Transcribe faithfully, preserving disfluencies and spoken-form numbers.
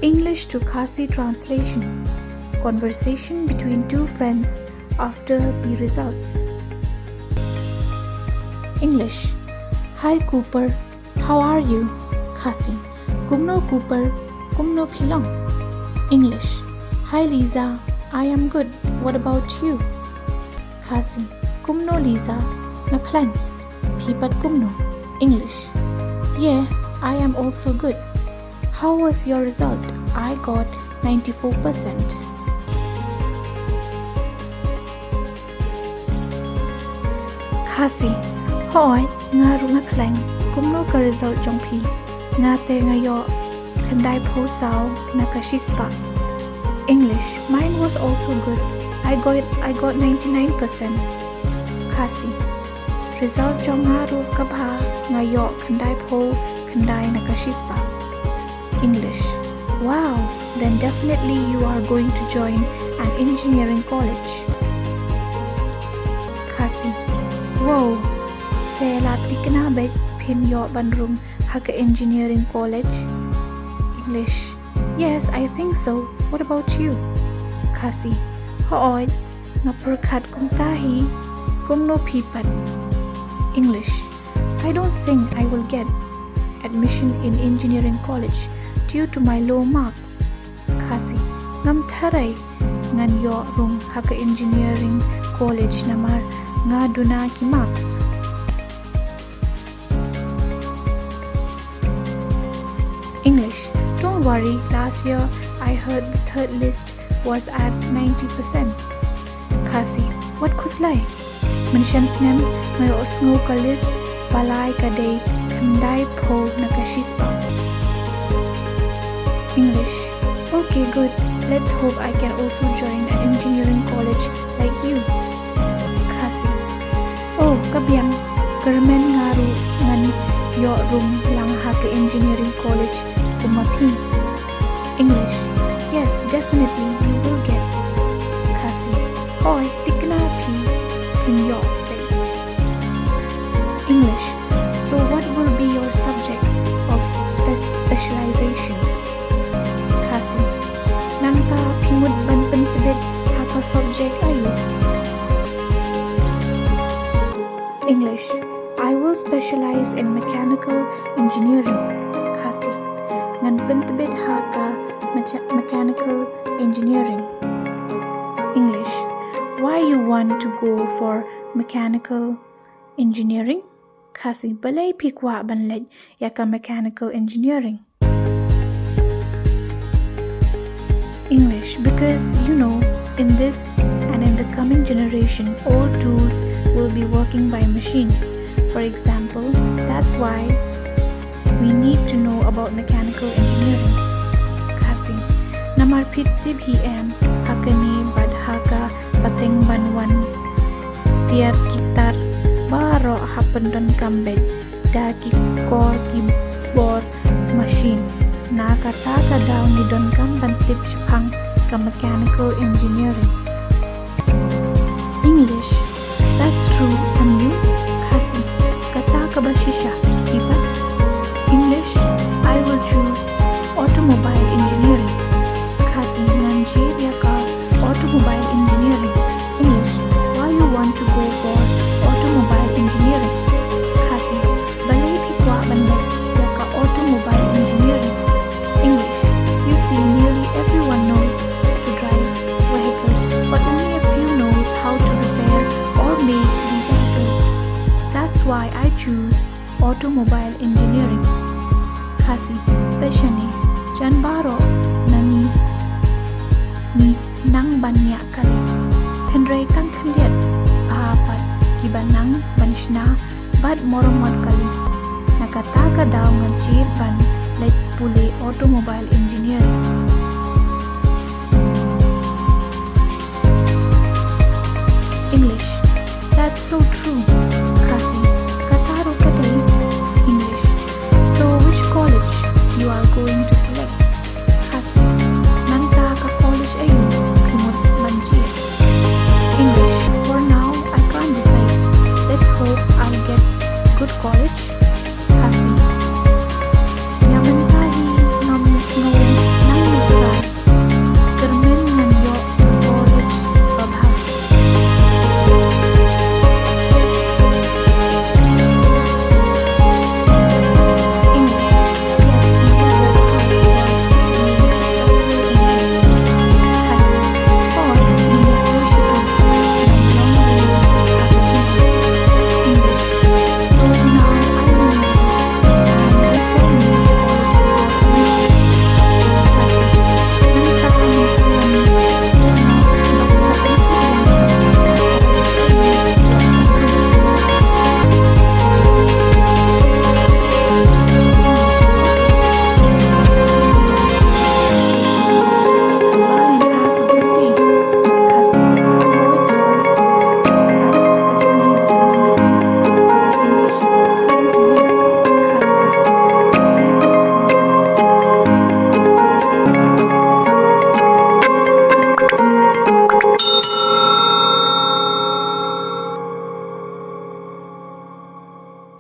English to Khasi translation. Conversation between two friends after B results. English. Hi Cooper, how are you? Khasi. Kumno Cooper, kumno phi long? English. Hi Lisa, I am good. What about you? Khasi. Kumno Lisa, nga khlaiñ. Phi pat kumno? English. Yeah, I am also good. How was your result? I got ninety-four percent. Khasi. Hooid, nga ruh nga khlaiñ. Kumno ka result jong phi? Nga te nga ïoh khyndai phew saw na ka shispah. English. Mine was also good. I got I got ninety-nine percent. Khasi. Result jong nga ruh ka bha, nga ïoh khyndai phew khyndai na ka shispah. English. Wow, then definitely you are going to join an engineering college. Khasi. Wow, te la thikna beit phin ïoh ban rung ha ka engineering college? English. Yes, I think so. What about you? Khasi. Hooid, nga pyrkhat kumta hi. Kumno phi pat? English. I don't think I will get admission in engineering college due to my low marks. Khasi. Ngam tharai ngan ïoh rung ha ka engineering college namar nga duna ki marks. English. Don't worry, last year I heard the third list was at ninety percent. Khasi. Wat khuslai. Mynshem snem nga ïohsngew ka list ba lai ka dei khyndai phew na ka shispah. English. Okay, good. Let's hope I can also join an engineering college like you. Khasi. Oh, ka biang, kyrmen nga ruh ngan ïoh rung lang ha ka engineering college kum ma phi. English. Yes, definitely you will get. Khasi. Hooid, thikna phi, phin ïoh. English. So what will be your subject of spe- specialization? Khasi. Nangta phi mut ban pyntbit ha ka subject aïu? English. I will specialize in mechanical engineering. Khasi. Ngan pyntbit ha ka mecha- mechanical engineering. English. Why you want to go for mechanical engineering? Khasi. Balei phi kwah ban leit ïa ka mechanical engineering? English. Because, you know, in this and in the coming generation, all tools will be working by machine. For example, that's why we need to know about mechanical engineering. Khasi. Namar phi tip hi em, ha kane bad ha ka pateng ban wan tiar ki tar baroh hap pyndonkam beit da ki kor ki bor machine. Na kata ka daw ngi donkam ban tip shaphang ka mechanical engineering. English. That's true. And you? Khasi. Kata kaba shisha. Phi pat? English. I will choose automobile engineering. Khasi. Ngan jied ïa ka automobile engineering. English. Why you want to go for automobile engineering? Khasi. Balei phi kwah ban leh ïa ka automobile engineering? English. You see, nearly everyone knows to drive vehicle, but only a few knows how to repair or make the vehicle. That's why I choose automobile engineering. Khasi. Pyrshah ne, jan baroh na ngi ngi nang ban ñiah kali. Hynrei tang khyndiat bha pat kiba nang ban shna bad maramot kali. Na kata ka daw nga jied ban leit pule automobile engineering.